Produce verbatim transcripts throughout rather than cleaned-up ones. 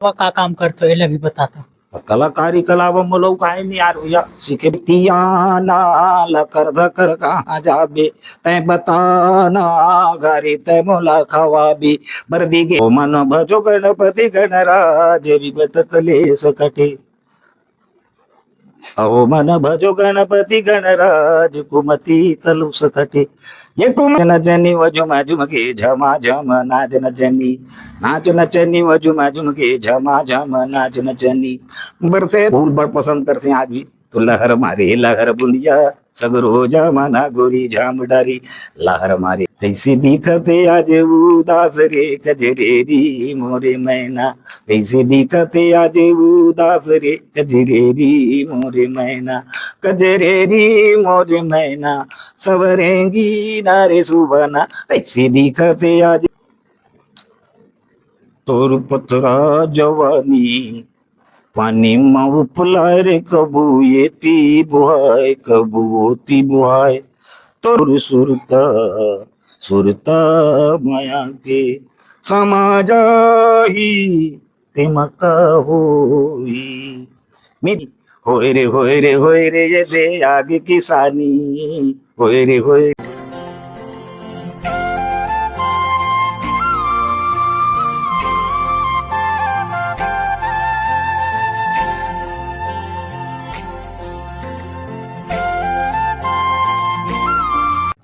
अलावा का काम करथो, एला भी बता दो। कलाकारी के अलावा मोला अउ काहे नहीं यार भैया, सीखे तियाना लकर धकर कहाँ जाबे, तैं बताना घरे तैं मोला खवाबे, बरदी गे ओ मन भजो गणपति गणराज विपत कलेश कटे। अहो मन भजो गणपति गणराज कुमति कलुष कटे। ये कुम नचनी वजुम जुम के झमा झम नाच नचनी, नाच नचनी वजुम जुम के झमा झम नाच नचनी। बरसे फूल बड़ पसंद करथे आज भी। तो लहर मारे लहर बुंदिया, सगरो जमाना गोरी झाम डारी। लहर मारे तैसे दिखते आज उदास रे कजरेरी मोरे मैना, तैसे दिखते आज उदास रे कजरेरी मोरे मैना, कजरेरी मोरे मैना, सवरेंगी नारे सुबना, तैसे दिखते आज तोर पतरा जवानी पानी म उपलाय रे, कबू एती बुहाय, कबू ओती बुहाय। तोर सुरता, सुरता मया के समा जाही, तेमा का होही। मिट होय रे, होय रे, होय रे, ये दे आग किसानी। होय रे, होय।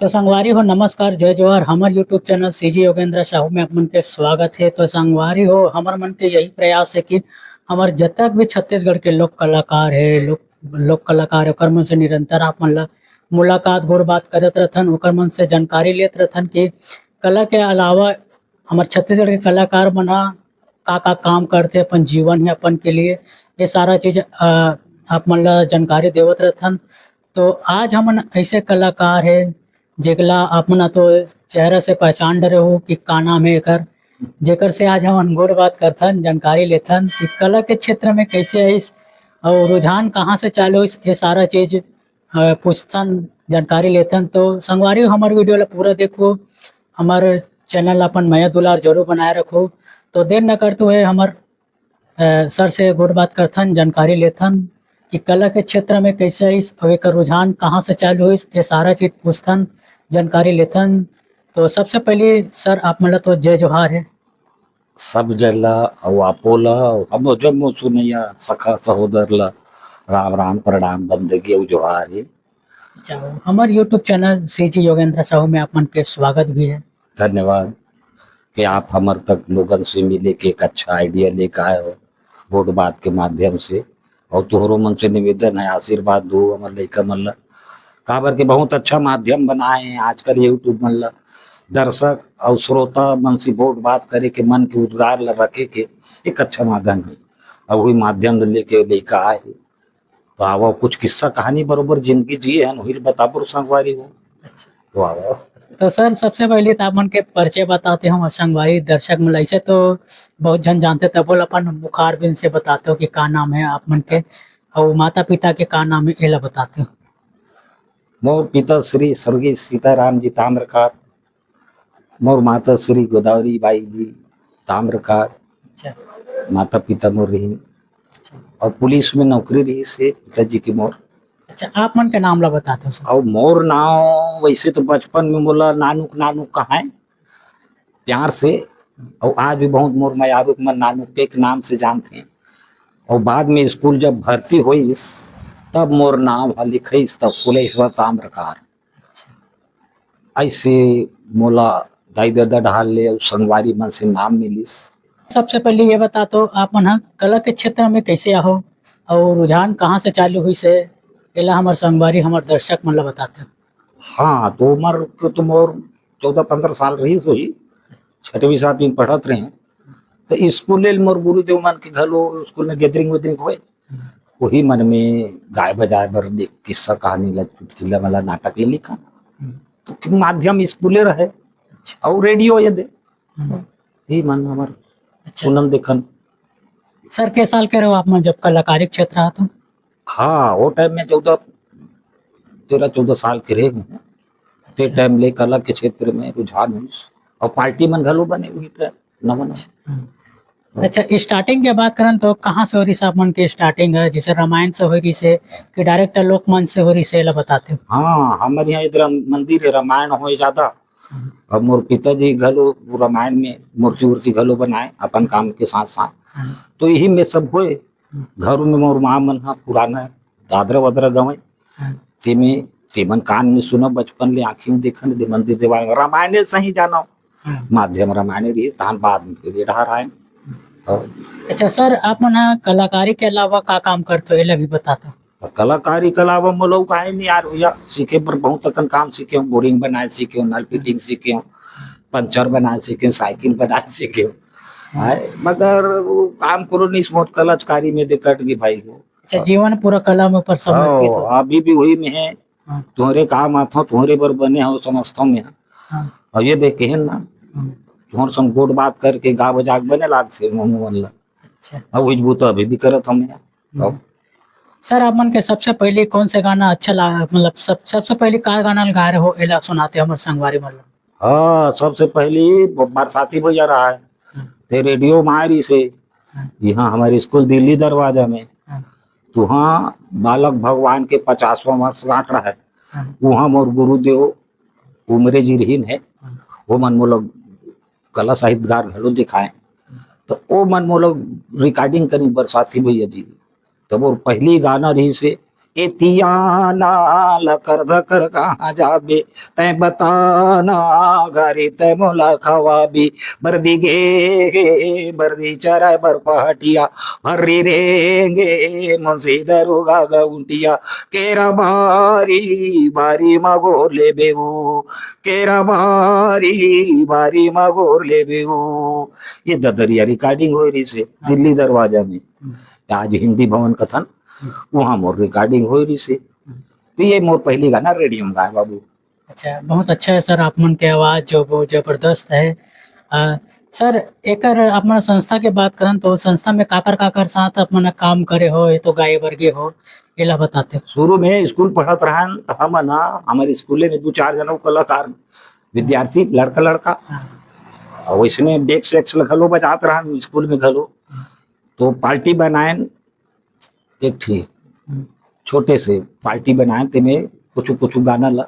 तो संगवारी हो, नमस्कार, जय जोहार। हमर YouTube channel CG Yogendra Sahu में आप मन के स्वागत है। तो संगवारी हो, हमर मन के यही प्रयास है कि हमर जतक भी छत्तीसगढ़ के लोक कलाकार है, लोक, लोक कलाकार, ओकर मन से निरंतर आप मन ला मुलाकात, गोठ बात करत रथन, ओकर मन से जानकारी लेत रथन कि कला के अलावा हमर छत्तीसगढ़ के कलाकार मन ह का-का काम करथे अपन जीवन यापन के लिए, ये सारा चीज, अ, आप मन ला जानकारी देवत रथन। तो आज हमन ऐसे कलाकार हे, जेकला आप मन तो चेहरा से पहचान डरे हो कि का नाम है एकर, जेकर से आज हमन गोठ बात करथन, जानकारी लेथन कि कला के क्षेत्र में कैसे आइस और रुझान कहाँ से चालू होइस, ये सारा चीज, अ, पूछथन, जानकारी लेथन। तो संगवारी हो, हमर video ला पूरा देखो, हमर चैनल ला अपन मया दुलार जरूर बनाए रखो। तो देर न करते हुए हमर, अ, सर से गोठ बात करथन, जानकारी लेथन कि कला के क्षेत्र में कैसे आइस, अउ एकर रुझान कहाँ से चालू होइस, ये सारा चीज पूछथन, जानकारी लेथन। तो सबसे पहले सर, आप मन ला तो जय जोहार है। सब जन ला अउ आपो ला अउ हमो जम्मो सुनइया सखा सहोदर ला राम राम, प्रणाम, बंदगी अउ जोहार हे। अच्छा, हमर YouTube channel CG Yogendra Sahu में आप मन के स्वागत भी है। धन्यवाद कि आप हमर तक लोगन से मिले के एक अच्छा idea लेके आए हो गोठ बात के माध्यम से। अउ तोहरो मन से निवेदन है, आशीर्वाद दो हमर लइका मन ला, काबर के बहुत अच्छा माध्यम बनाए हैं आजकल YouTube मन ला। दर्शक अउ श्रोता मन से गोठ बात करे के, मन के उद्गार ला रखे के एक अच्छा माध्यम है। अउ वही माध्यम ला लेके लइका आए हे। तो आवव, कुछ किस्सा कहानी बरोबर जिंदगी जिए हन, वही ला बताबो संगवारी हो। तो आवव। तो सर, सबसे पहले तो आप मन के परिचय बताते हो संगवारी दर्शक मन ला। ऐसे तो बहुत झन जानथे, तबो ला अपन मुखारबिंद से बताते हो कि का नाम है आप मन के, अउ माता पिता के का नाम है, एला बताते हो। मोर पिता श्री स्वर्गीय सीताराम जी ताम्रकार, मोर माता श्री गोदावरी बाई जी ताम्रकार, अच्छा। माता पिता मोर रहिन, अच्छा। अउ पुलिस में नौकरी रहिस हे पिताजी के मोर। अच्छा, आप मन के नाम ला बताते हो सर। अउ मोर नाम वैसे तो बचपन में मोला नानुक नानुक कहाए प्यार से, अउ आज भी बहुत मोर मयारुक मन नानुक के एक नाम से जानथे। अउ बाद में स्कूल जब भर्ती होइस, तब मोर नाम ह लिखाइस, तब कुलेश्वर ताम्रकार। ऐसे मोला दाई ददा डहार ले अउ संगवारी मन से नाम मिलिस। सबसे पहले ये बता तो, आप मन ह कला के क्षेत्र में कैसे आहो अउ रुझान कहाँ से चालू हुई से, एला हमर संगवारी, हमर दर्शक मन ला बताते हो। हाँ, तो उमर के तो मोर चौदह पन्द्रह साल रहिस होही, छठवीं सातवीं पढ़त रहे। तो स्कूले ले मोर गुरुदेव मन के घलो स्कूल में gathering वैदरिंग होए, वही मन में गाय बजाए बर एक किस्सा कहानी ला, चुटकुला वाला नाटक ले लिखा। हम्म। तो कि माध्यम स्कूले रहे, अच्छा। अउ रेडियो ये दे। हम्म। ही मन हमर अच्छा। सुनन देखन। सर, के साल के रहो आप मन जब कलाकारी क्षेत्र आतो? हाँ, वो टाइम में चौदह, तेरह चौदह साल के रहे हूँ। ते अच्छा। टाइम ले कला के क्षेत्र में रुझान हुई। अउ पार्टी मन घलो बने हुई टाइम, नवा नवा। अच्छा। हम्म। अच्छा, starting के बात करन तो कहाँ से हो रही आप मन के starting है? जैसे रामायण से हो रही से कि direct लोकमंच से हो रही से, एला बताते हो? हाँ, हमर यहाँ इधर मंदिर है, रामायण होए ज्यादा। अब मोर पिताजी घलो रामायण में मूर्ति उर्ति घलो बनाए अपन काम के साथ साथ। हाँ। तो यही में सब होए। हम्म। घर में मोर माँ मन ह पुराना दादरा वादरा गवय। हाँ। तेमे, तेमन कान में सुनव, बचपन ले आँखी में देखन, दे मंदिर देवाल में रामायणे सही जानव। हाँ। माध्यम रामायणे रहिस, तहन बाद में फिर ये डहर आए। और अच्छा सर, आप मन ह कलाकारी के अलावा का काम करथो, एला भी बता दो। कलाकारी के अलावा मोला अउ काहे नहीं यार भैया, सीखे बर बहुत अकन काम सीखे हूँ, बोरिंग बनाए सीखे हूँ, नल फिटिंग सीखे हूँ, पंचर बनाए सीखे हूँ, साइकिल बनाए सीखे हूँ। हाँ। आय, मगर वो काम करो नहीं, मोर कलाकारी में दे कट गई भाई हो। अच्छा, जीवन पूरा कला में ऊपर समर्पित हो। अभी भी वही में है। हाँ। तुहरे काम आथो, तुहरे बर बने हो, समझथो में। हाँ। और ये देख के है ना, हाँ। तुहर संग गोठ बात करके गा बजा के बने लाग से मोमो मन ला। अच्छा। अब वही बूता अभी भी करत हूँ मैं। हम्म। अब सर, आप मन के सबसे पहले कौन से गाना अच्छा ला-, मतलब सब, सबसे पहले का गाना गाए रहो, एला सुनाते हमर संगवारी मन ला। हाँ, सबसे पहली ब-, बरसाती भैया रहा है। हाँ। ते रेडियो में आए रही से। हाँ। यहाँ हमारे स्कूल दिल्ली दरवाजा में। हाँ। तुहाँ बालक भगवान के पचासवाँ वर्षगांठ रहा है। हाँ। वहाँ मोर गुरुदेव उमरे जी रहीन है। हाँ। वो मन मोला कला साहित्यकार घलो दिखाए। तो वो मन मोला रिकॉर्डिंग करी बरसाती भैया जी। तब वो पहली गाना रही से, "ए तियाना लकर धकर कहाँ जाबे, तैं बताना गारी तैं मोला खवाबी, बरदी गे गे बरदी चराय बर पहटिया, भर्री रेंगे मुंशी दरोगा गउंटिया, केरा बारी बारी मगोर लेबे ओ, केरा बारी बारी मगोर लेबे ओ।" ये ददरिया रिकॉर्डिंग होए रही से दिल्ली दरवाजा में। आज हिंदी भवन कथन, वहाँ मोर रिकॉर्डिंग होए रही से। तो ये मोर पहली गाना रेडियो में गाए बाबू। अच्छा, बहुत अच्छा है सर, आप मन के आवाज जो बहुत जबरदस्त है। अ, सर, एकर आप मन संस्था के बात करन तो संस्था में काकर काकर साथ आप मन काम करे हो, ये तो गाए बर गे हो, एला बताते हो। शुरू में स्कूल पढ़त रहन त हमन ह, हमर स्कूले में दू चार जन अउ कलाकार विद्यार्थी, लड़का लड़का, हाँ। और वैसने डेस्क सेक्स घलो बजात रहन स्कूल में घलो। तो पार्टी बनाएन एक ठी हम्म। छोटे से पार्टी बनाएन, तेमे कुछ कुछ गाना ला,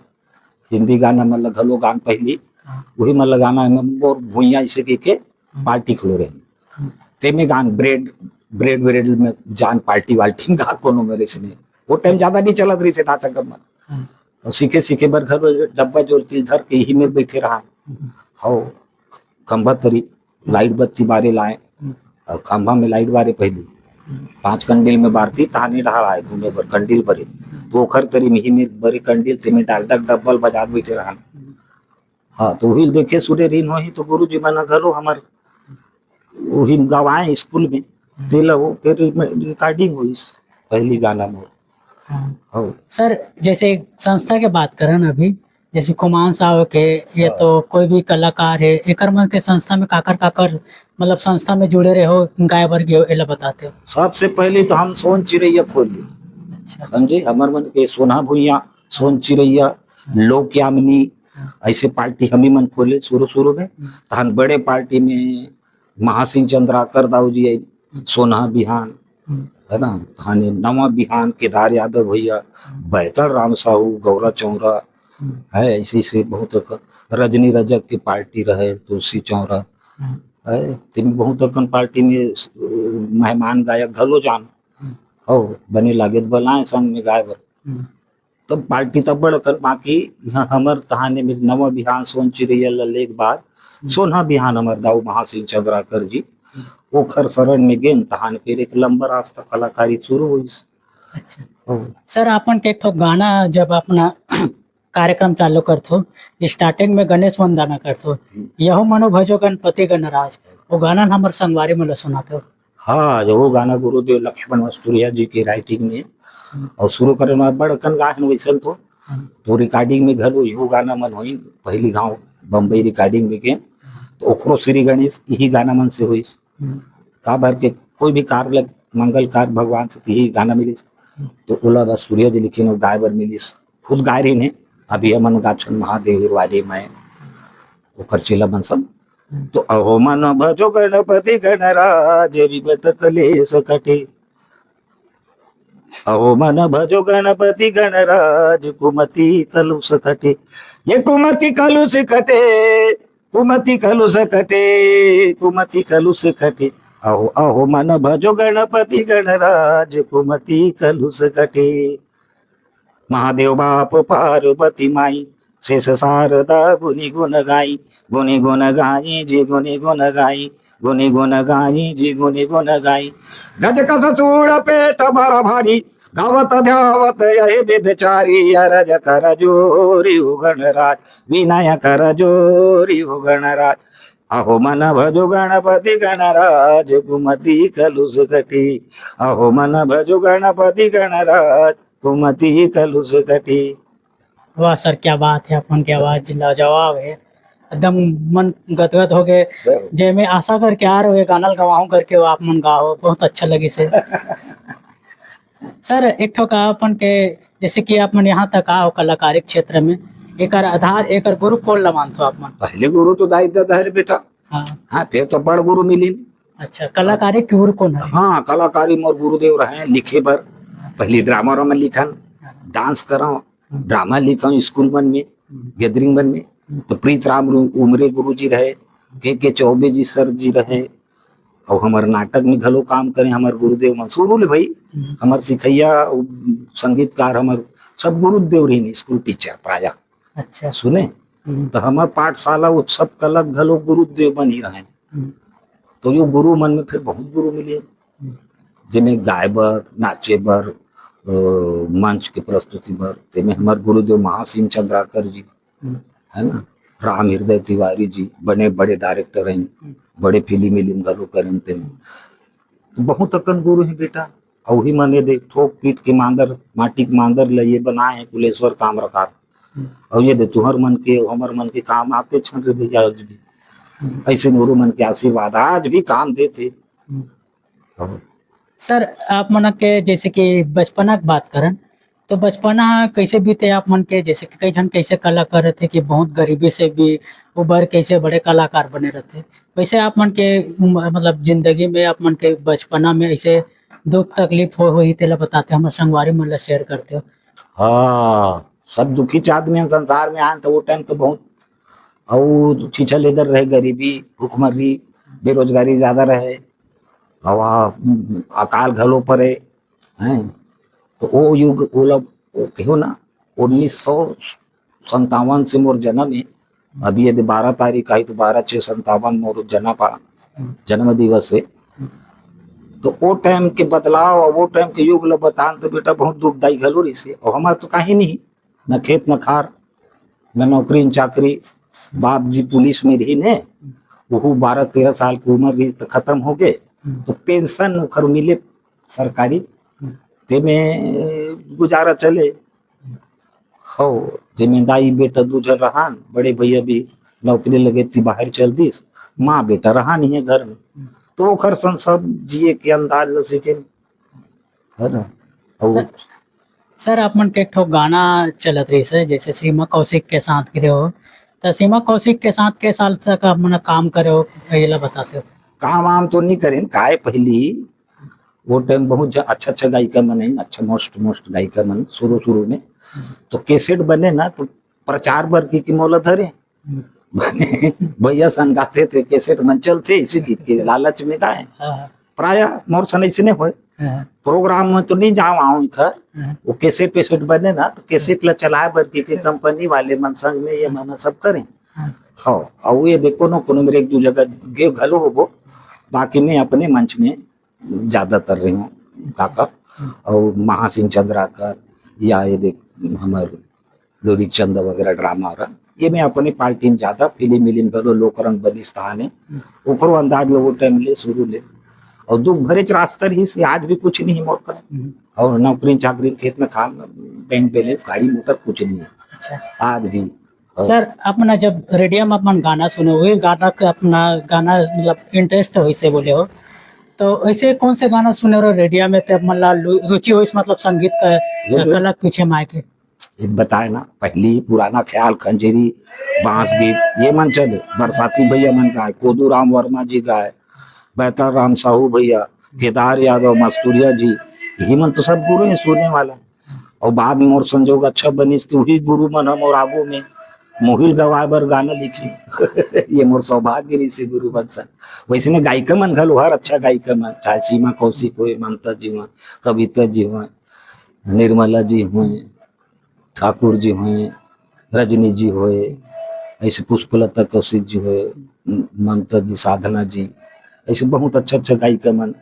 हिंदी गाना मन ला घलो गान पहली, हाँ। वही मन ला गाना में मोर भुइयां ऐसे कह के हम्म। पार्टी खड़े रहे। हम्म। तेमे गान ब्रेड, ब्रेड ब्रेड में जान पार्टी वाल्टी में गा कोनो मेरे से नहीं। वो टाइम ज्यादा नहीं चलत रही से नाचा गम्मत। हम्म। तो सीखे सीखे बर घर में डब्बा जोर तिल धर के यही में बैठे रहा। हम्म। हो, खंभा तरी लाइट बत्ती बारे लाए। हम्म। और खंभा में लाइट बारे पहली। हम्म। पांच कंडील में बारती, तहाने डहर आए घूमे बर कंडील बरे। तो ओखर तरी मिही में बरे कंडील, तेमे डालडा डब्बल बजात बैठे रहन। हम्म। हाँ, तो वही देखे सुने रहीन होही, तो गुरुजी मन घलो हमर वही गवाए स्कूल में। हम्म। तेला वो फिर रिकॉर्डिंग होइस पहली गाना मोर। हाँ। हाँ। सर, जैसे संस्था के बात करन अभी, जैसे कुमार साहब के, ये हाँ। तो कोई भी कलाकार है, एकर मन के संस्था में काकर काकर, मतलब संस्था में जुड़े रहे हो, गाए बर गे हो, एला बताते हो। सबसे पहले तो हम सोन चिरैया खोली। अच्छा। समझे, हमर मन के सोना भुइया, सोन चिरैया, हाँ। लोक यामिनी, हाँ। ऐसे पार्टी हम ही मन खोले शुरू शुरू में। हम्म। तहन बड़े पार्टी में महासिंह चंद्राकर दाऊ जी आई, हम्म। सोना बिहान, हम्म। है ना, तहन नवा बिहान, केदार यादव भैया, हम्म। बैतल राम साहू, गौरा चौरा, हम्म। है, ऐसे ऐसे बहुत अकन, रजनी रजक के पार्टी रहे, तुलसी चौरा, हम्म। है, तेमे बहुत अकन पार्टी में, अ, मेहमान गायक घलो जान, हम्म। हो, बने लागे त बलाए संग में गाए बर। हम्म। तब पार्टी तब बड़ कर, बाकी यहाँ हमर तहाने में नवा बिहान सोन चिरैया ल लेके बाद हम्म। सोना बिहान हमर दाऊ महासिंह चंद्राकर जी, हम्म। ओखर शरण में गेन, तहान फिर एक लंबर आज तक कलाकारी शुरू होइस। अच्छा। हो। सर, आपन के एक ठो गाना जब अपना कार्यक्रम चालू करथो, starting में गणेश वंदना करथो, हम्म। "यहो मनो भजो गणपति गणराज", वो गाना ल हमर संगवारी मन ल सुनाते हो। हाँ, जो वो गाना गुरुदेव लक्ष्मण मस्तुरिया जी के राइटिंग में, हम्म। और शुरू करे में बड़ अकन गाहन वैसन तो, हम्म। तो रिकॉर्डिंग में घलो यो गाना मन होई, पहली गांव बम्बई रिकॉर्डिंग में के, तो ओखरो श्री गणेश यही गाना मन से होई। हम्म। का भर के कोई भी कार्य लग, मंगल कार्य भगवान से यही गाना मिले, हम्म। तो ओला बस सूर्य जी लिखिन और गाय बर मिलिस, खुद गाय रही ने, "अभी हमन गाछन महादेव वाले मैं", ओकर चेला मन सब तो अहो मन भजो गणपति गणराज, विपत कलेश कटे। अहो मन भजो गणपति गणराज, कुमति कलुष कटे। ये कुमति कलुष कटे, कुमति कलुष कटे, कुमति कलुष कटे। अहो, अहो मन भजो गणपति गणराज, कुमति कलुष कटे। महादेव बाप पार्वती माई, शेष शारदा गुनि गुण गाई। गुनि गुण गाई जी, गुनि गुण गाई। गुनि गुण गाई जी, गुनि गुण गाई। गज कस सूळ पेट भर भारी, गावत ध्यावत यहि विधि चारी। अरज कर जोरी हो गणराज, विनय कर जोरी हो गणराज। अहो मन भजो गणपति गणराज, कुमति कलुष कटी। अहो मन भजो गणपति गणराज, कुमति कलुष कटी। वाह सर, क्या बात है, आप मन के आवाज लाजवाब है, एकदम मन गदगद हो गए। जय हो। जय, मैं आशा करके आ रहे हो, ये गाना ल गवाहूं करके वो आप मन गाओ, बहुत अच्छा लगी से। सर, एक ठो का अपन के, जैसे कि आप मन यहाँ तक आओ कलाकारी क्षेत्र में, एकर आधार, एकर गुरु कौन ला मानथो आप मन? पहले गुरु तो दाई ददा हरे बेटा। हाँ। हाँ, फिर तो बड़ गुरु मिली। अच्छा, कलाकारी के गुरु कौन है? हाँ, कलाकारी मोर गुरुदेव रहे लिखे बर। पहली ड्रामा वामा लिखन, हाँ। डांस करन, हाँ। ड्रामा लिखन स्कूल मन में, हम्म। गैदरिंग मन में। हम्म। तो प्रीत राम रु-, उमरे गुरु जी रहे, के के चौबे जी सर जी रहे, और हमर नाटक में घलो काम करे हमर गुरुदेव मन। शुरू ले भाई, हम्म। हमर सिखैया, उ, संगीतकार, हमर सब गुरुदेव रहिन, स्कूल टीचर प्रायः। अच्छा। सुने? हम्म। तो हमर पाठशाला उत्सव कला घलो गुरुदेव मन ही रहे। हम्म। तो यो गुरु मन में फिर बहुत गुरु मिले, हम्म। जेमे गाय बर, नाचे बर, अ, मंच के प्रस्तुति बर, तेमे हमर गुरुदेव महासिंह चंद्राकर जी, हम्म। है ना, राम हृदय तिवारी जी, बने बड़े डायरेक्टर हैं, हम्म। बड़े फिल्म विल्म घलो करें तेमे। तो बहुत अकन गुरु हैं बेटा, अउ ही मने दे ठोक पीट के मांदर, माटी के मांदर ल ये बनाए हैं कुलेश्वर ताम्रकार। हम्म। अउ ये दे तुहर मन के, हमर मन के काम आते छन रे भैया आज भी। हम्म। ऐसे गुरु मन के आशीर्वाद आज भी काम देते। हम्म। अब सर, आप मन के जैसे कि बचपना के बात करन, तो बचपना कैसे बीते आप मन के? जैसे कि कई झन कैसे कलाकार रहते कि बहुत गरीबी से भी उबर कैसे बड़े कलाकार बने रहते, वैसे आप मन के उम-, मतलब जिंदगी में आप मन के बचपना में ऐसे दुख तकलीफ हो, होही तेला बताते, हमर संगवारी मन ला शेयर करते हो। हाँ, सब दुखी च आदमी संसार में आन तो वो टाइम तो बहुत अउ छीछा लेदर रहे, गरीबी, भूखमरी, बेरोजगारी ज्यादा रहे, अउ आ, अकाल घलो परे, हैं। तो ओ युग, ओला, ओ कहो ना, उन्नीस सौ संतावन से मोर जन्म हे। अभी यदि बारह तारीख आई तो बारह छः संतावन मोर जन्म पा, जन्म दिवस हे। तो ओ टाइम के बदलाव अउ ओ टाइम के युग ल बतान तो बेटा बहुत दुखदाई घलो रहिसे। अउ हमार तो काहीं नहीं, न खेत न खार, न नौकरी न चाकरी। बाप जी पुलिस में रहिन हे, वहू बारह तेरह साल के उमर रहिस त खतम हो गे। हम्म। तो पेंशन ओखर मिले सरकारी, हम्म। तेमे गुजारा चले। हव, तेमे दाई बेटा दू झन रहन, बड़े भैया भी नौकरी लगे ती बाहर चल दिस, माँ बेटा रहन ही घर में। हम्म। तो ओखर संग सब जिए के अंदाज ल सीखेन, है ना? अउ सर, सर, आप मन के एक ठो गाना चलत रहिस हे, जैसे सीमा कौशिक के साथ गिरे हो, तो सीमा कौशिक के साथ के साल तक आप मन काम करे हो, ये ला बताते हो? काम वाम तो नहीं करेन, काय पहली वो टाइम बहुत ज-, अच्छा अच्छा गायिका मन है, अच्छा मस्त मस्त गायिका मन शुरू शुरू में, तो कैसेट बने ना तो प्रचार बर की, की मोला धरे। हम्म। भैया संगाते थे, कैसेट मन चलते इसी गीत के लालच में गाए। हाँ, हाँ। प्रायः मोर सन ऐसने होय। हाँ। प्रोग्राम में तो नहीं जाओ, आओ इखर। हाँ। वो कैसेट वैसेट बने ना, तो कैसेट ला चलाए बर के, के कंपनी वाले मन संग में ये मन सब करें। हाँ। हाँ, और ये देखो ना, कोनो मेरे एक दो जगह गे घलो होबो, बाकी मैं अपने मंच में ज्यादातर रहे हूँ काका। हम्म। और महासिंह चंद्राकर या ये देख हमारे लोरी चंद वगैरह ड्रामा रहा, ये मैं अपने पार्टी में ज्यादा फिल्म विल्म घलो लोक रंग बनी स्थान है, ओकरो अंदाज लो वो टाइम ले शुरू ले। और दुख भरे च रास्ता रही से आज भी कुछ नहीं मोर कर। हम्म। और नौकरी चाकरी, खेत में खान, बैंक बैलेंस, गाड़ी मोटर कुछ नहीं है। अच्छा। आज भी। और सर, अपना जब रेडियो में अपन गाना सुने हुए, गाना के अपना गाना मतलब इंटरेस्ट हो इसे बोले हो, तो ऐसे कौन से गाना सुने रहो रेडियो में, तब मतलब लु-, रुचि हो इस मतलब संगीत का, ये तो कला के पीछे में आए के? ये बताए ना, पहली पुराना ख्याल, खंजेरी, बांस गीत, ये मन चले, बरसाती भैया मन गाए, कोदू राम वर्मा जी गाए, बैतल राम साहू भैया, केदार यादव, मस्तुरिया जी, यही मन तो सब गुरु हैं सुरने वाला। और बाद में मोर संजोग अच्छा बनिस कि वही गुरु मन ह मोर आगू में मुहिल गवाए बर गाना लिखिन। ये मोर सौभाग्य रहिस हे गुरु मन सन। वैसने गायिका मन घलो हर अच्छा गायिका मन, चाहे सीमा कौशिक होय, ममता जी होय, कविता जी होय, निर्मला जी होय, ठाकुर जी होय, रजनी जी होय, ऐसे पुष्पलता कौशिक जी होय, म-, ममता जी, साधना जी, ऐसे बहुत अच्छा अच्छा गायिका मन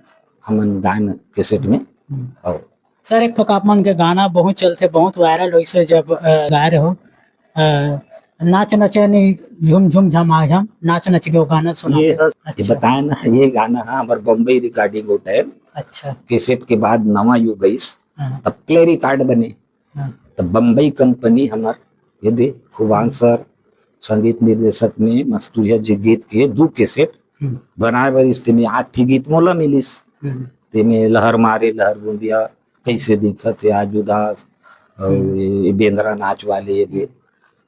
हमन गायन कैसेट में। हम्म। और सर, एक ठोक आप मन के गाना बहुत चलथे, बहुत वायरल होइस हे जब, अ, गाए रहो, अ, नाच नचनी झुम झुम झमाझम, नाच नचनी, वो गाना सुना ये दे। ह-, ये अच्छा। बताए ना, ये गाना ह हमर बम्बई रिकॉर्डिंग वो टाइम। अच्छा। कैसेट के बाद नवा युग गइस, हाँ। तब प्ले रिकॉर्ड बने। हाँ। तब बम्बई कंपनी हमर, ये दे, खुबान हम्म। सर, संगीत निर्देशक में मस्तुरिया जी गीत के दू कैसेट हम्म। बनाए बर इस में आठ ठी गीत मोला मिलिस। हम्म। तेमे लहर मारे लहर बुंदिया, कैसे दिखत हे आज उदास, और हम्म। ये, ये बेंदरा नाच वाले, ये दे,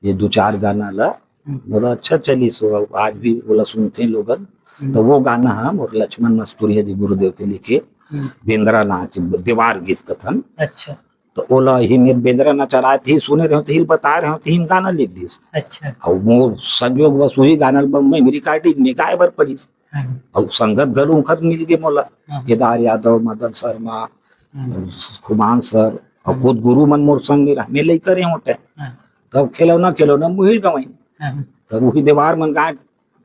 ये दू चार गाना ला हम्म। मोला अच्छा चलिस हो, आज भी ओला सुनथे लोगन। हम्म। तो वो गाना ह मोर लक्ष्मण मस्तुरिया जी गुरुदेव के लिखे, हम्म। बेंदरा नाच, देवार गीत कथन। अच्छा। तो ओला ही मेर बेंदरा नाच चलाए थी, सुने रहे हो, तो हिल बताए रहे हो, तो हिम गाना लिख दिस। अच्छा। और मोर संजोग बस वही गाना ल बम्बई में रिकॉर्डिंग में गाए बर पड़िस। हाँ। और संगत घलो उखर मिल गे मोला, हाँ। केदार यादव, मदन शर्मा, हाँ। खुमान सर, और हाँ। खुद गुरु मन मोर संग में रह, मैं लइका रहे होते। हाँ। तब खिलौना खिलौना मुहिल गवाई। हाँ। तब वही देवार मन गाए,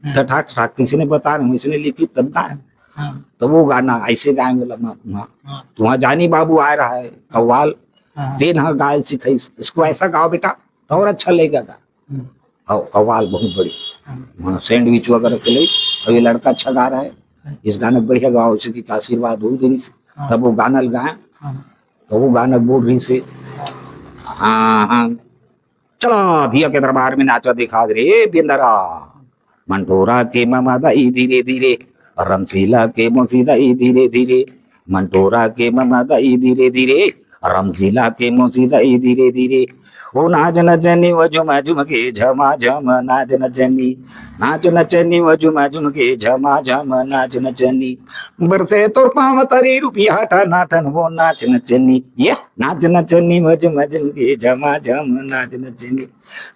हाँ। ठठाक ठठाक, किसी ने बता रहे, इसने लिखी तब गाए। हाँ। तो वो गाना ऐसे गाए, बोला, "माँ, माँ, हाँ। तुम्हारा जानी बाबू आ रहा है, कव्वाल, हाँ। तेन हा गाय सिखाई, इसको ऐसा गाओ बेटा, तो और अच्छा लगेगा।" हम्म। और कव्वाल बहुत बड़ी, हम्म। वहाँ सैंडविच वगैरह खिलाई, और ये लड़का अच्छा गा रहा है, हम्म। इस गाने को बढ़िया गाओ, इसी की आशीर्वाद हो देनी से, हाँ। तब वो गाना गाए, हाँ। तो वो गाना बोल रही से, हाँ, हाँ, चला धिया के दरबार में नाचा दिखा दे रे बेंदरा। मंटोरा के ममा दाई धीरे धीरे, रमशीला के मौसी दाई धीरे धीरे, मंटोरा के ममा दाई धीरे धीरे, रमशीला के मौसी दाई धीरे धीरे। ओ नाच नचनी वो झुमा झुम के झमा झम नाच नचनी, नाच नचनी वो झुमा झुम के झमा झम नाच नचनी। बरसे तोर पाँव तरी रुपया ठना ठन वो नाच नचनी, ये नाच नचनी वो झुमा झुम के झमा झम नाच नचनी।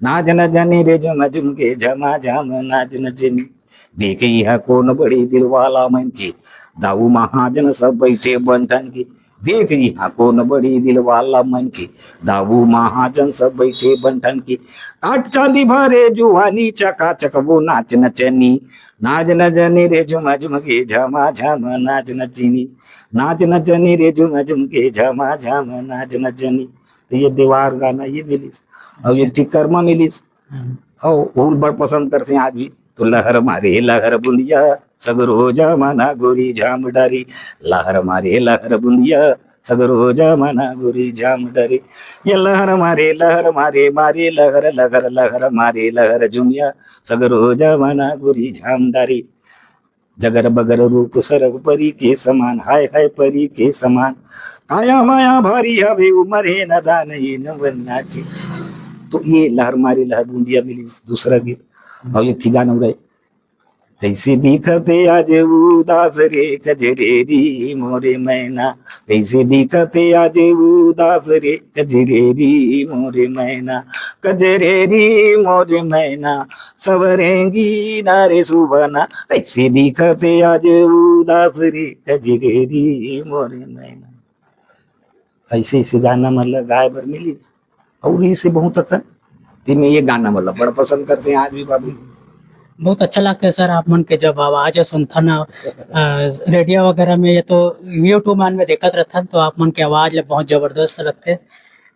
नाच नचनी रे झुम झुम के झमा झम नाच नचनी। देख इहाँ कोन बड़ी दिलवाला मन के, दाऊ महाजन सब बैठे बंठन के। देख इहाँ कोन बड़ी दिलवाला मन के, दाऊ महाजन सब बैठे बंठन के। काट चांदी भरे जुवानी चका चक वो नाच नचनी। नाच नचनी रे झुम झुम के झमा झम नाच नचनी। नाच नचनी रे झुम झुम के झमा झम नाच नचनी। तो ये देवार गाना ये मिलिस। और ये अच्छा। टिकरमा मिलिस। हम्म। और वो बड़ पसंद करते हैं आज भी। तो लहर मारे लहर बुंदिया, सगरो जमाना गोरी झाम डारी। लहर मारे लहर बुंदिया, सगरो जमाना गोरी झाम डारी। ये लहर मारे लहर मारे मारे लहर लहर लहर मारे लहर जुमिया, सगरो जमाना गोरी झाम डारी। जगर बगर रूप सरग परी के समान, हाय हाय परी के समान। काया माया भारी हवे उमर हे नदान ये नवन नाचे। तो ये लहर मारे लहर बुंदिया मिली दूसरा गीत। और ये ठिकाना हो रहा है, कैसे दिखते आज उदास रे कजरेरी मोरे मैना, कैसे दिखते आज उदास रे कजरेरी मोरे मैना, कजरेरी मोरे मैना, सवरेंगी नारे सुबना, कैसे दिखते आज उदास रे कजरेरी मोरे मैना। ऐसे ऐसे गाना मन ल गाए बर मिलिस, और इसे बहुत अकन, तेमे ये गाना मन ल बड़ पसंद करते हैं आज भी बाबू। बहुत अच्छा लगता है सर, आप मन के जब आवाज सुनथन, अ, रेडियो वगैरह में, ये तो YouTube मन में देखत रहथन, तो आप मन के आवाज ल बहुत जबरदस्त लगते।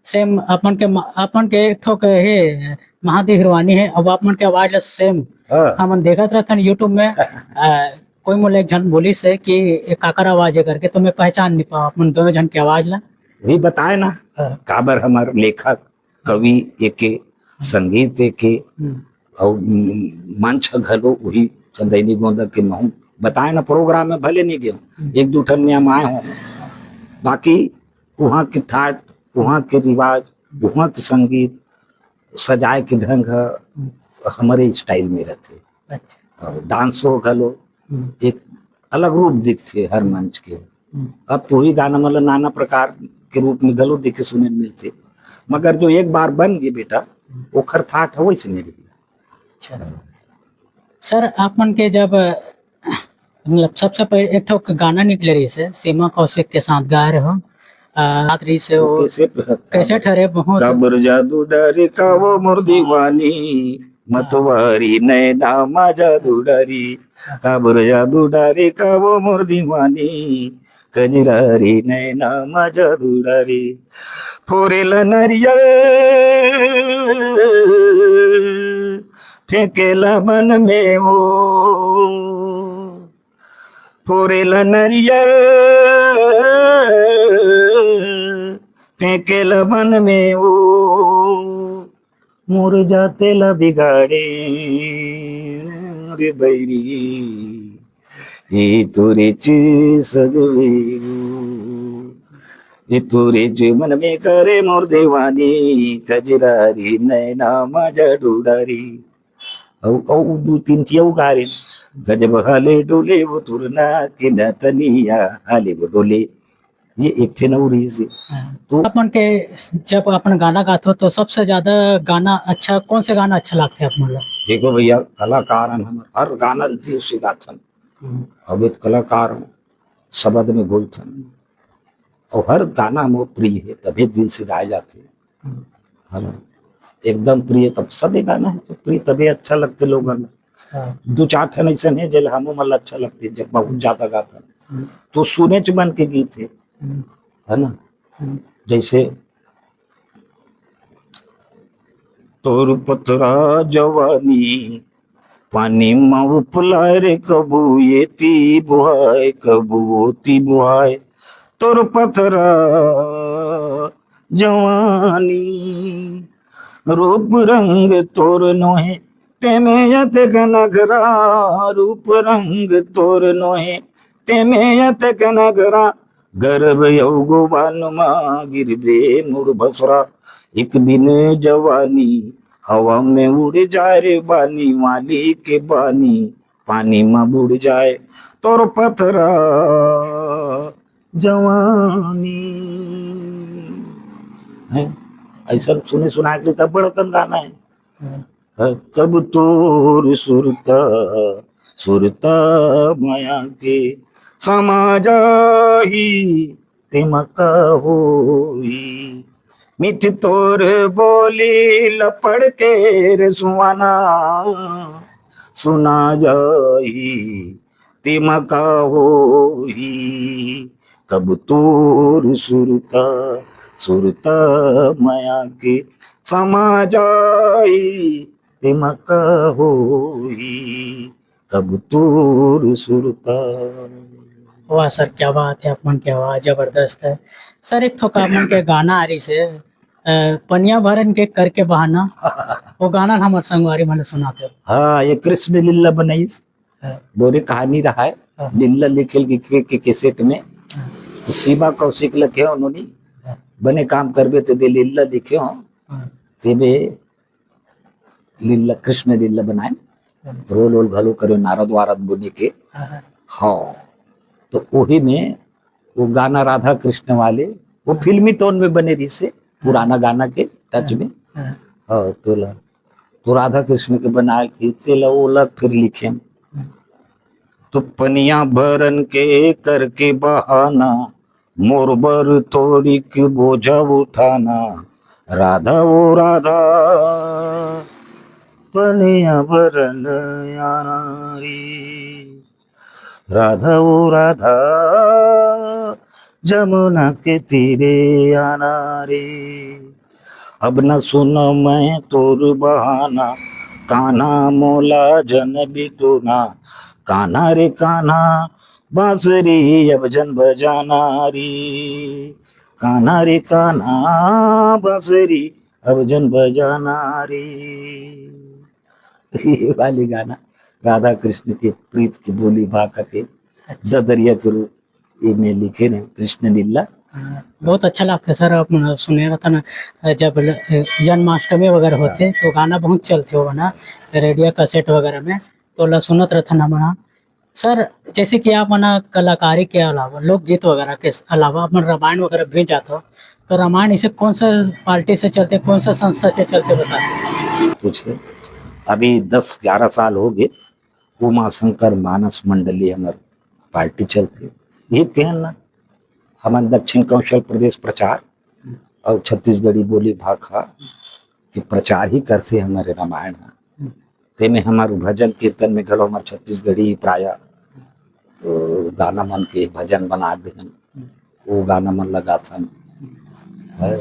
सेम आप मन के म-, आप मन के एक ठो के हे महादेव हिरवानी है, अब आप मन के आवाज ल सेम हाँ। हमन देखत रहथन YouTube में। अ, कोई मोला एक झन बोलिस हे कि "ए काकर आवाज है?" करके, तो मैं पहचान नहीं पाऊँ आप मन दोनों झन के आवाज ला। वही बताए ना, हाँ। काबर हमर लेखक, कवि एके, हम्म। संगीत एके, हम्म। और मंच घलो वही चंदैनी गोंदा के महू बताए ना, प्रोग्राम में भले नहीं गयो, हम्म। एक दू ठन में हम आए हों, बाकी वहाँ के ठाट, वहाँ के रिवाज, उहाँ के संगीत सजाए के ढंग ह हमरे स्टाइल में रथे। अच्छा। और डांस हो घलो हम्म। एक अलग रूप दिखथे हर मंच के। हम्म। अब तो ही गाना मतलब नाना प्रकार के रूप में घलो देखे सुने मिलथे, मगर जो एक बार बन गए बेटा, हम्म। ओखर थाट ह वैसे नहीं रही। अच्छा। हाँ। सर, आप मन के जब, मतलब, सबसे पहले एक ठो गाना निकले रहिस हे, सीमा कौशिक के साथ गाए रहे हो, आ, रात रहिस हे वो, कैसे कैसेट हरे बहुत। काबर जादू डारे का वो मोर दीवानी, मतवारी नैना मा जादू डारी, काबर जादू डारे का वो मोर दीवानी, कजरारी नैना मा जादू डारी, फोरेला नरियर, फेंकेला बन में वो, फोरेला नरियर, फेंकेला बन में वो, मोर जाते ला बिगाड़े रे बैरी, ये तोरे चे सगवे, ये तोरे चे मन में करे मोर दीवानी, कजरारी नैना मा जादू डारी। अउ, अउ दू तीन ठिया उ गा रहे, गजब हाले डोले वो तुरना के नतनिया, हाले वो डोले, ये एक ठे नौ रहिस हे। हाँ। तो आप मन के जब अपन गाना गाथो तो सबसे ज्यादा गाना अच्छा, कौन से गाना अच्छा लगथे आप मन ला? देखो भैया, कलाकार हन हमर, हर गाना दिल से गाथन। हम्म। अब एक कलाकार हूँ, शब्द में घुलथन, और हर गाना मोर प्रिय है, तभी दिल से गाए जाथे। हम्म। है ना? एकदम प्रिय, तब सभी गाना है तो प्रिय, तभी अच्छा लगथे लोगन ला। हाँ। दू चार ठन अइसन हे जेला हमू मन ला अच्छा लगथे, जब बहुत ज्यादा गाथन। हम्म। तो सुनेच मन के गीत हे, हम्म। है ना? हम्म। जैसे तोर पथरा जवानी, पानी मा उफलाय रे, कबू ये ती बुहाय, कबू वो ती बुहाय। तोर पथरा जवानी, रूप रंग तोर नोहे, तेमे अतक नखरा, रूप रंग तोर नोहे, तेमे अतक नखरा, गरब अउ गोबान मा गिरबे मुड़ बसरा, एक दिन जवानी हवा में उड़ जाए रे बानी, वाली के बानी पानी मा बुड़ जाए, तोर पथरा जवानी। है, ऐसा सुने सुनाए के लिए तब बड़कन गाना है। हम्म। है, कब तोर सुरता, सुरता मया के समा जाही, तेमा का होही। मीठ तोर बोली ल पढ़ के रे सुहाना, सुना जाही, तेमा का होही। कब तोर सुरता, सुरता मया के समा जाही, तेमा का होही, कब तोर सुरता। वाह सर, क्या बात है, आप मन के आवाज जबरदस्त है। सर, एक ठो आप मन के गाना आ रहिस हे, अ, पनिया भरन के करके बहाना, वो गाना हमर संगवारी मन सुनाते हो। हाँ, ये कृष्ण लीला बनाइस, हाँ। बोरे कहानी रहा है, हाँ। लीला लिखेल के, के, के कैसेट में। हाँ। तो सीमा कौशिक लिखे उन्होंने, हाँ। बने काम करबे तो दे लीला लिखे हो, हाँ। तेबे लीला, कृष्ण लीला बनाए, हम्म। रोल वोल घलो करे, नारद वारद बने के। हाँ, हाँ। हाँ, तो वही में वो गाना राधा कृष्ण वाले, वो हम्म। फिल्मी टोन में बने रहिस हे, पुराना गाना के टच हम्म। में। हम्म। हाँ, तो ला, तो राधा कृष्ण के बनाए के, तेला वो अलग फिर लिखे। हम्म। तो पनिया भरन के करके बहाना, मोर बर तोड़ी के बोझा उठाना, राधा ओ राधा, पनिया भरन आना रे। राधा ओ राधा, जमुना के तीरे आना रे। अब न सुनो मैं तोर बहाना, कान्हा मोला जन बिटूना, कान्हा रे कान्हा, बांसुरी अब जन बजाना रे, कान्हा रे कान्हा, बांसुरी अब जन बजाना रे। ये वाली गाना राधा कृष्ण के प्रीत की बोली भाखा के अच्छा। ददरिया के रूप। ये में लिखे रहे कृष्ण लीला। हाँ, बहुत अच्छा लगता है सर, आप मन सुने रहता ना, जब ल-, जन्माष्टमी वगैरह होते तो गाना बहुत चलते हो ना, रेडियो कैसेट वगैरह में, तो ला सुनत रहता ना मना। सर, जैसे कि आप मना कलाकारी के अलावा, लोकगीत वगैरह के अलावा अपन रामायण वगैरह भी जाते हो, तो रामायण इसे कौन सा पार्टी से चलते, कौन सा संस्था से चलते, बताते? पूछे, अभी दस ग्यारह साल हो गए, उमा शंकर मानस मंडली हमर पार्टी चलते। ये तेहन ना, हमन दक्षिण कौशल प्रदेश प्रचार और छत्तीसगढ़ी बोली भाखा के प्रचार ही करते हमारे रामायण ह। तेमे हमार भजन कीर्तन में घलो हमार छत्तीसगढ़ी प्राय तो गाना मन के भजन बना देहन, वो गाना मन लगाथन। है।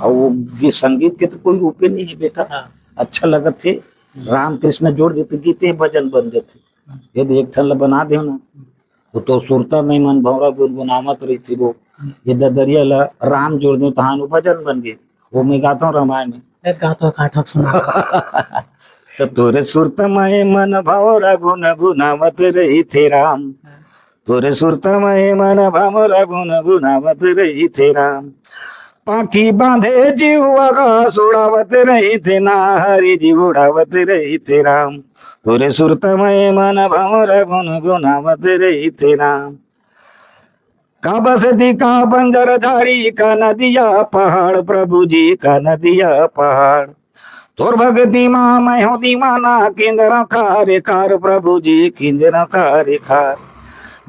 और वो ये संगीत के तो कोई रूपे नहीं है बेटा। हाँ। अच्छा लगत थे, रामकृष्ण जोड़ देते, गीते भजन बन जाते। यदि एक ठन ला बना देव ना, वो तो सुरता में मन भौरा गुनगुनावत रही थी वो। ये ददरिया ला राम जोड़ देव, तहान वो भजन बन गए। वो मैं गाता हूँ रामायण में। एक गाता हूँ, काठक सुना। तो तोरे सुरता में मन भौरा गुनगुनावत रही थे राम। तोरे सुरता में मन भौरा गुनगुनावत रही थे राम। पाखी बांधे जीव आकाश उड़ावत रही थे ना, हरी जीव उड़ावत रही थे राम। तोरे सुरता में मन भौरा गुनगुनावत रही थे राम। का बसती का बंजर झाड़ी का नदिया पहाड़, प्रभु जी का नदिया पहाड़। तोर भक्ति मा मैं हो दीवाना, किंजरा खारे खार, प्रभु जी किंजरा खारे खार।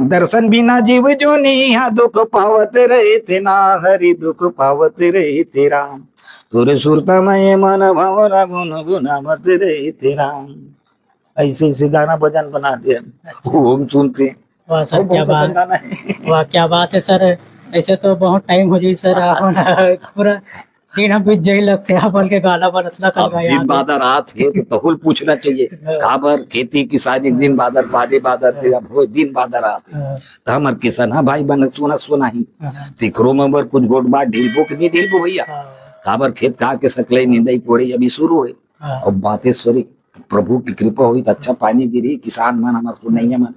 दर्शन बिना जीव जोनी हा दुख पावत रहे थे ना, हरि दुख पावत रहे थे राम। तोरे सुरता में मन भौरा गुनगुनावत रहे थे राम। ऐसे ऐसे गाना भजन बना दे हम। अच्छा। वो हम सुनते हैं। वाह सर, और क्या बहुत बात, गाना है। वाह, क्या बात है सर। ऐसे तो बहुत टाइम हो जाई सर, आप ना पूरा दिन हम बीत जाई लगते हैं, आप के गाना बनत ला कल अब का दिन याद है। बादर आत है तो तहुल पूछना चाहिए। हाँ। काबर खेती किसानी दिन बादर, पानी बादर थे, अब हो दिन बादर आत है। हाँ। तो हमर किसान, हाँ भाई बन सुना सुना ही। हाँ। तिखरो में बर कुछ गोट बात ढीलबो कि नहीं ढीलबो भैया? हाँ। काबर खेत खा के सकले निंदाई कोड़े अभी शुरू है। हाँ। अब बातें सॉरी, प्रभु की कृपा हुई तो अच्छा पानी गिरी, किसान मन हमर सुनैया मन,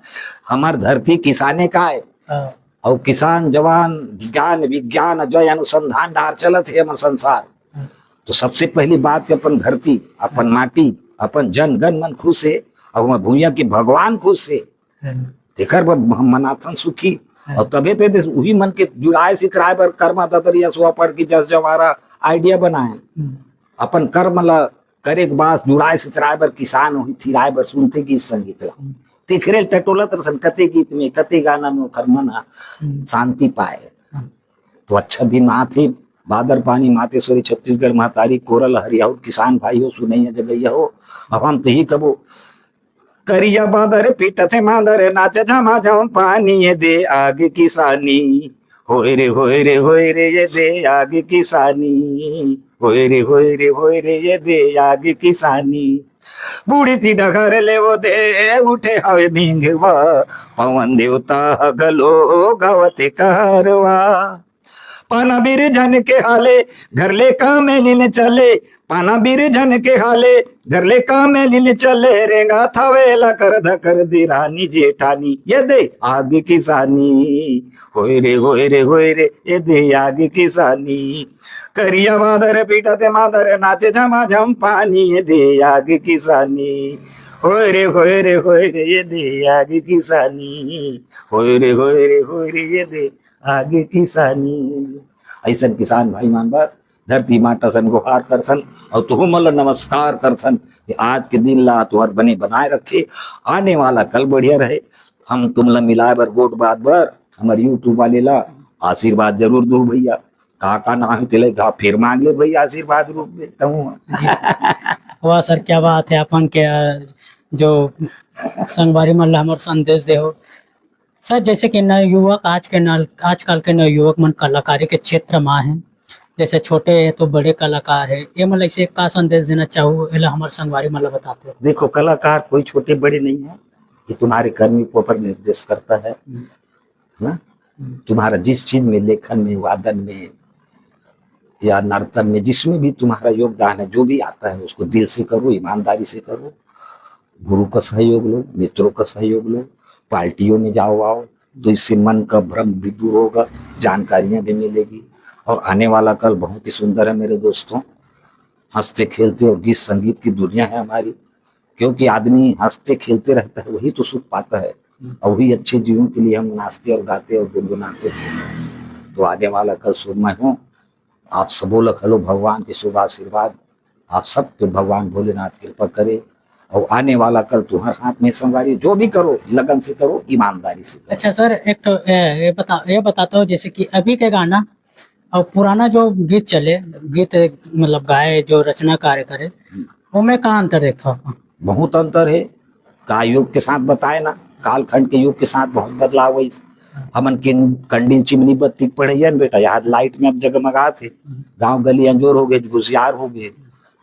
हमर धरती किसाने का है। हाँ। और किसान जवान ज्ञान विज्ञान जो अनुसंधान डार चलत है हमर संसार। हाँ। तो सबसे पहली बात के अपन धरती, अपन हाँ। माटी, अपन जन गण मन खुश है और हमर भुइयां के भगवान खुश है। हम्म। तेखर बर हम मनाथन सुखी। हम्म। और तबे ते देश उही मन के जुड़ाए सितराए बर कर्मा ददरिया सुआ पढ़ के जस जवारा आइडिया बनाए। हम्म। अपन कर्म ला करे के बाद जुड़ाए सितराए बर किसान होही थिराए बर सुनते गीत संगीत ला। हम्म। तेखरे टटोलत रसन कते गीत में, कते गाना में ओखर मन ह हम्म। शांति पाए। हम्म। तो अच्छा दिन आथे, बादर पानी मातेश्वरी छत्तीसगढ़ महतारी कोरल हरियाउर किसान भाई हो, सुनैया जगैया हो। अब हम तो ही कबो करिया बादर पीटत हे मादर, नाच झमाझम पानी, ये दे आग किसानी। होय रे, होय रे, होय रे, ये दे आग किसानी। होय रे, होय रे, होय रे, ये दे आग किसानी। बूढ़ी ती डगर ले वो दे उठे हवे मेघवा, पवन देवता ह घलो गावत हे कहरवा। पाना बिरझन के हाले, घर ले काम लीन चले। पाना बिरझन के हाले, घर ले काम लीन चले। रेंगा थावे ला कर धकर दिरानी जेठानी, ये दे आग किसानी। होय रे, होय रे, होय रे, ये दे आग किसानी। करिया बादर पीटत हे मादर, नाचे झमाझम पानी, ये दे आग किसानी। होय रे, होय रे, होय रे, ये दे आग किसानी। होय रे, होय रे, होय रे, ये दे आगे किसानी। अइसन किसान भाई मन बर धरती माता सन गोहार करथन अउ तुहू मन ल नमस्कार करथन कि आज के दिन ला तुहर बने बनाए रखे, आने वाला कल बढ़िया रहे। हम तुम ल मिलाए बर गोठ बात बर हमर YouTube वाले ला आशीर्वाद जरूर दू भैया। का का नाम हे तेला घा फिर मांग ले भैया आशीर्वाद रूप में तहूँ। जी। वाह सर, क्या बात है अपन के, अ, जो संगवारी मन ला हमर संदेश दे हो। सर, जैसे कि नवयुवक आज के नल-, आजकल के नवयुवक मन कलाकारी के क्षेत्र मा हे, जैसे छोटे हे तो बड़े कलाकार हे, ये मन ला ऐसे का संदेश देना चाहू, एला हमर संगवारी मन ला बताते हो। देखो, कलाकार कोई छोटे बड़े नहीं है, ये तुम्हारे कर्म के ऊपर निर्देश करता है, हम्म। है ना? हम्म। तुम्हारा जिस चीज में, लेखन में, वादन में या नर्तन में, जिसमें भी तुम्हारा योगदान है, जो भी आता है, उसको दिल से करो, ईमानदारी से करो, गुरु का सहयोग लो, मित्रों का सहयोग लो, पार्टियों में जाओ आओ, तो इससे मन का भ्रम भी दूर होगा, जानकारियां भी मिलेगी। और आने वाला कल बहुत ही सुंदर है मेरे दोस्तों। हंसते खेलते और गीत संगीत की दुनिया है हमारी, क्योंकि आदमी हंसते खेलते रहता है, वही तो सुख पाता है। और वही अच्छे जीवन के लिए हम नाचते और गाते और गुनगुनाते हैं। तो आने वाला कल शुभमय हो, आप सबो ल घलो भगवान के शुभ आशीर्वाद, आप सब पे भगवान भोलेनाथ कृपा करे। और आने वाला कल तुम्हारे हाथ में संगवारी, जो भी करो लगन से करो, ईमानदारी से करो। अच्छा सर, एक तो ये, ये बता ये बताता हूँ, जैसे कि अभी के गाना और पुराना जो गीत चले, गीत मतलब गाए, जो रचनाकार करे, ओमे का अंतर देखथो आप? बहुत अंतर है। का युग के साथ बताए ना, कालखंड के युग के साथ बहुत बदलाव होइस। हमन के कंडील चिमनी बत्ती के पढ़इया न बेटा, यहाँ लाइट में अब जगमगात हे। गांव गली अंजोर हो गए, हुशियार हो गए,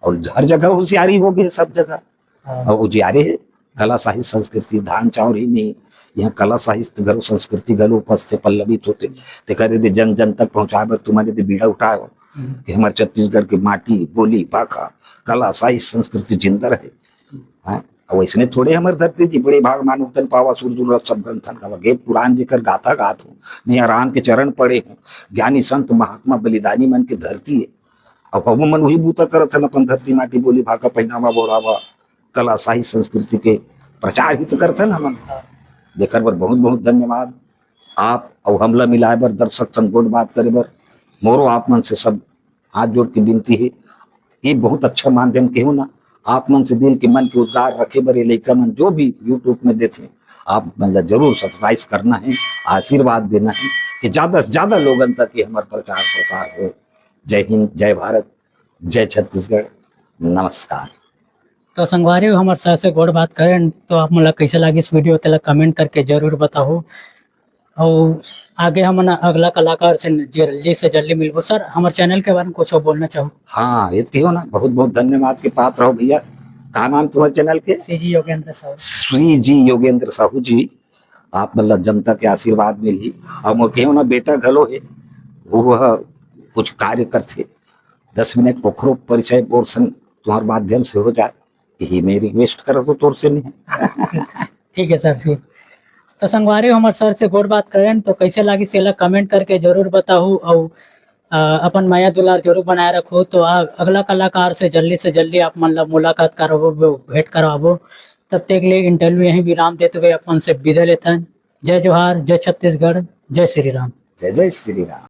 और हर जगह हुशियारी हो गए, सब जगह। हाँ। और उजियारे हे कला साहित्य संस्कृति, धान चाउर ही नहीं, यहाँ कला साहित्य घलो, संस्कृति घलो उपस्थित पल्लवित होते। तेकर यदि जन जन तक पहुँचाए बर तुम्हारे यदि बीड़ा उठाए हो कि हमारे छत्तीसगढ़ के माटी, बोली, भाखा, कला, साहित्य, संस्कृति जिंदा रहे। हाँ, और वैसने थोड़े हमर धरती जी, बड़े भाग मानुख तन पावा, सुर दुर्लभ सब ग्रंथन का वगे पुराण जेकर गाथा गात हो, जिहाँ राम के चरण पड़े हो, ज्ञानी संत महात्मा बलिदानी मन के धरती है। अब हम मन वही बूता करत हन, अपन धरती माटी, बोली, भाखा, पहिनावा, बोरावा, कला, साहित्य, संस्कृति के प्रचार ही तो करत हन हमन। देकर बर बहुत बहुत धन्यवाद। आप अउ हमला मिलाए बर, दर्शक संग गोठ बात करे बर मोरो आप मन से सब हाथ जोड़ के विनती हे। ये बहुत अच्छा माध्यम केहू ना, आप मन से दिल के मन के उद्गार रखे बर ये लइका मन जो भी YouTube में देथे, आप मन ला जरूर सब्सक्राइब करना है, आशीर्वाद देना है कि ज्यादा से ज्यादा लोगन तक ये हमर प्रचार प्रसार हो। जय हिंद, जय भारत, जय छत्तीसगढ़, नमस्कार। तो संगवारी हो, हमर सर से गोठ बात करें तो आप मन ला कैसे लागिस वीडियो, तेला कमेंट करके जरूर बताहू। और आगे हमन अगला कलाकार से जल्दी से जल्दी मिलबो। सर, हमर चैनल के बारे में कुछ बोलना चाहो? हाँ, ये तो कहो ना, बहुत बहुत धन्यवाद के पात्र हो भैया। का नाम तुम्हारे चैनल के? सीजी योगेंद्र साहू। श्री जी योगेंद्र साहू जी, आप मतलब जनता के आशीर्वाद मिलही। और मोर कहो ना, बेटा घलो है, वो ह कुछ कार्य करथे। दस मिनट ओखरो परिचय मोर संग तुम्हारे माध्यम से हो जाए, यही मैं रिक्वेस्ट करत हो तोर से नहीं। ठीक है सर, फिर तो संगवारी हो, हमर सर से गोठ बात करें तो कैसे लागिस, तेला कमेंट करके जरूर बताहू। और अ, अपन मया दुलार जरूर बनाए रखो। तो आ, अगला कलाकार से जल्दी से जल्दी आप मन ला मुलाकात करवाबो, भेंट करवाबो। तब तक के लिए इंटरव्यू यहीं विराम देते हुए अपन से विदा लेथन। जय जोहार, जय छत्तीसगढ़, जय श्री राम। जय जय श्री राम।